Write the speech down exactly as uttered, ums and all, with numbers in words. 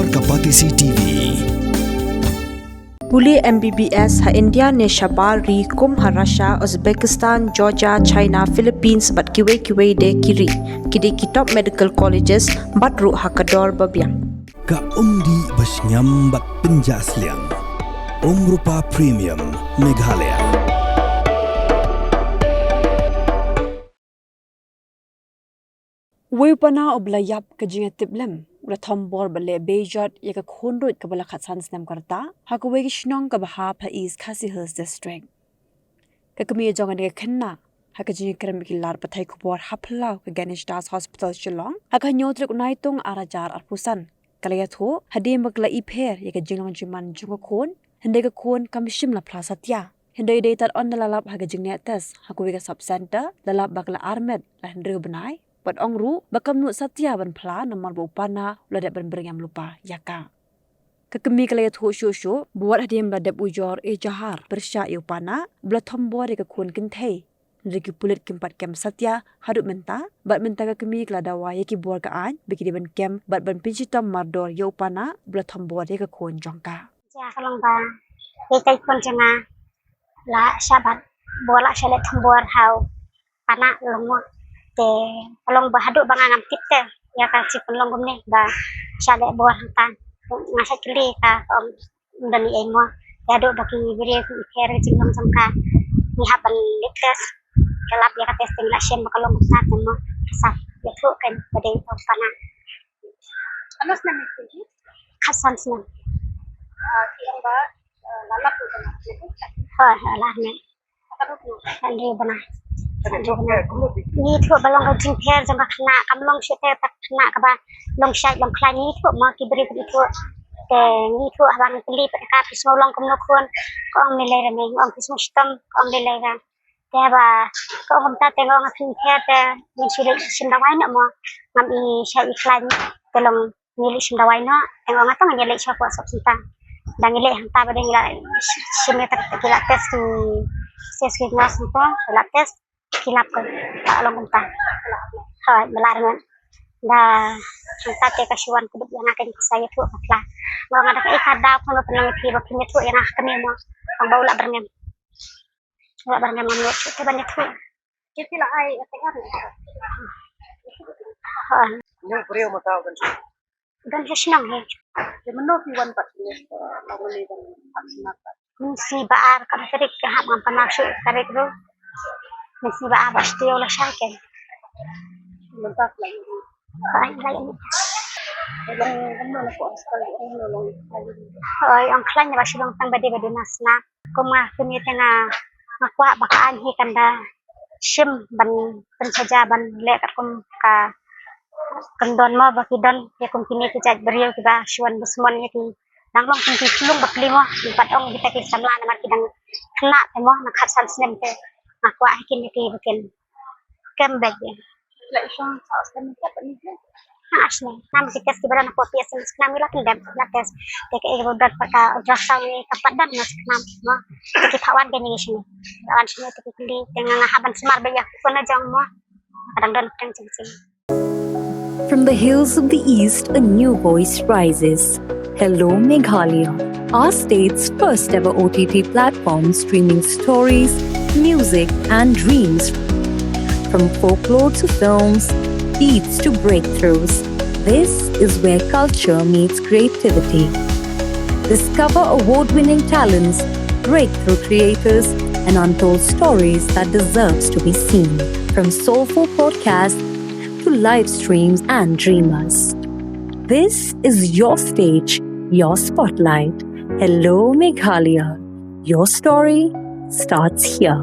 Kapatisi T V. Pule M B B S ha India ne shabar ri kum ha Russia, Uzbekistan, Georgia, China, Philippines bad kiwei kiwei de ki ri. Ki dei ki top medical colleges bad ruh ha ka dor ba biang. Ka umdih ba shngiam bad pynjah sliang. Umrupa Premium Meghalaya. Uwei u pana uba la ïap ka jingïatiplem u la thombor bad leh beijot ïa ka khun ruit kaba la khatsan snem ka rta ha kawei ka shnong kaba hap ha East Khasi Hills District. Ka kmie jong kane ka khynnah ha ka jingïakren bad ki lad pathai khubor ha phyllaw ka Ganesh Das Hospital Shillong ha ka hynñiew tarik u Naitung ar hajar arphew san ka la ïathuh hadien ba ka la ipher ïa ka jinglong jingman jong ka khun, hynrei ka khun kam shym la phla satia. Hynrei dei tad ynda la lap ha ka jingleh test ha kawei ka sub center, la lap ba ka la armet la hynriew bnai bad ong ruh ba kam nud satia ban phla namar ba u pana u la dep ban byrngem lypa ïa ka. Ka kmie ka la ïathuh shuh shuh ba wat hadien ba la dep ujor ejahar pyrshah ïa u pana uba la thombor ïa ka khun kynthei, hynrei ki pulit kim pat kem satia haduh mynta, bad mynta ka kmie ka la dawa ïa ki bor ka aiñ ba ki dei ban kem bad ban pynshitom mardor ïa u pana uba la thombor ïa ka khun jong ka. Ïa ka long ba ïa ka khun jong nga la shah bat bor, la shah leh thombor ha u pana long mo. Te ka long ba haduh ba nga ngam tip te ïa ka jingpynlong kumne ba shah leh bor hangta. Nga shah kylli ka, ka ong ym don ei ei mo. Te haduh ba ki briew ki ipher ka jinglong jong ka, ngi hap ban leh test. Ka lap ïa ka test te ngi la shem ba ka long kumta te mo. Ka sah ïathuh kein ba dei u pana. Katno snem ïa ki? Khatsan snem. Ah, ki ong ba, eh, la lap u kana. Hooid, la lap ne. Kan ri bana. Ngi ïathuh ba long ka jingpher jong ka khynnah, kam long shuh te ka khynnah kaba long shait long khlaiñ, ngi ïathuh mo, ki briew ki ïathuh. Te ngi ïathuh haba ngi kylli pat ka, phi sngew long kumno khun, ka ong me lei re me, nga ong phi sngew shitom, ka ong me lei re. Te haba ka ong kumta te nga ong nga pynpher te ngin shu leit shim dawai noh mo. Ngam i shait i khlaiñ te long ngi leit shim dawai noh. Te nga ong nga to ngin ïa leit sha kwah sop sintang. Da ngi leit hangta ba dei ngi la shim ïa ta ki la test ki, test ki nurse hangto ki la test ki lap ka long kumta. Hooid, ba la rngan. Da hangta te ka shu wan kdup ïa nga, ka sa ïathuh ka phla. Nga ong nga da ka ei ka daw khun ba pynlong ïa phi ba phin ïathuh ïa nga ha kane mo. Ong ba u lah byrngem. Nga byrngem ngam ïoh shuh te ban ïathuh. Ki la ai F I R. Ha. Ngi briew ma taw kan. Kan ha shnong hi. Te mynno phi wan pat ne, eh, long ne kan pat shnong pat. Mynsi ba ar ka tarik ka hap ngam pynah shuh tarik ruh. Mynsi ba ar ba shtiew la shai ken. Mynta la Ai, lai ni. Long, long, long, long, long, long. Oi, ong khlaiñ ba shi long tang ba dei ba dei na sna. Kum nga kmie te nga, nga kwah ba ka aiñ hi kan da shim ban pynshaja ban leh katkum ka kyndon mo ba ki don ïa kum kine ki jait briew kiba shu wan bushmon ïa ki. Dang long kum ki slung ba pli mo, ki pat ong kita ki samla namar ki dang khynnah te mo, na khatsan snem te. Nga kwah hi kine ki ba kin kem beit ïa. Leh shong sa snem ka pat ni. Ha, snem. Nam ki test ki ba don hapoh P S N S nam ngi la pyndem, la test. Te ka ei ba don pat ka ultrasound ni ka pat don na snem mo. Te ki phah wan ka ni snem. Wan snem te ki kylli te nga, nga hap ban sumar beit ïa ka khun jong mo. Ka dang don pyrshang jing jing. From the hills of the East, a new voice rises. Hello Meghalaya, our state's first ever O T T platform streaming stories, music, and dreams. From folklore to films, beats to breakthroughs, this is where culture meets creativity. Discover award winning talents, breakthrough creators, and untold stories that deserves to be seen. From soulful podcasts to live streams and dreamers. This is your stage, your spotlight. Hello Meghalaya. Your story starts here.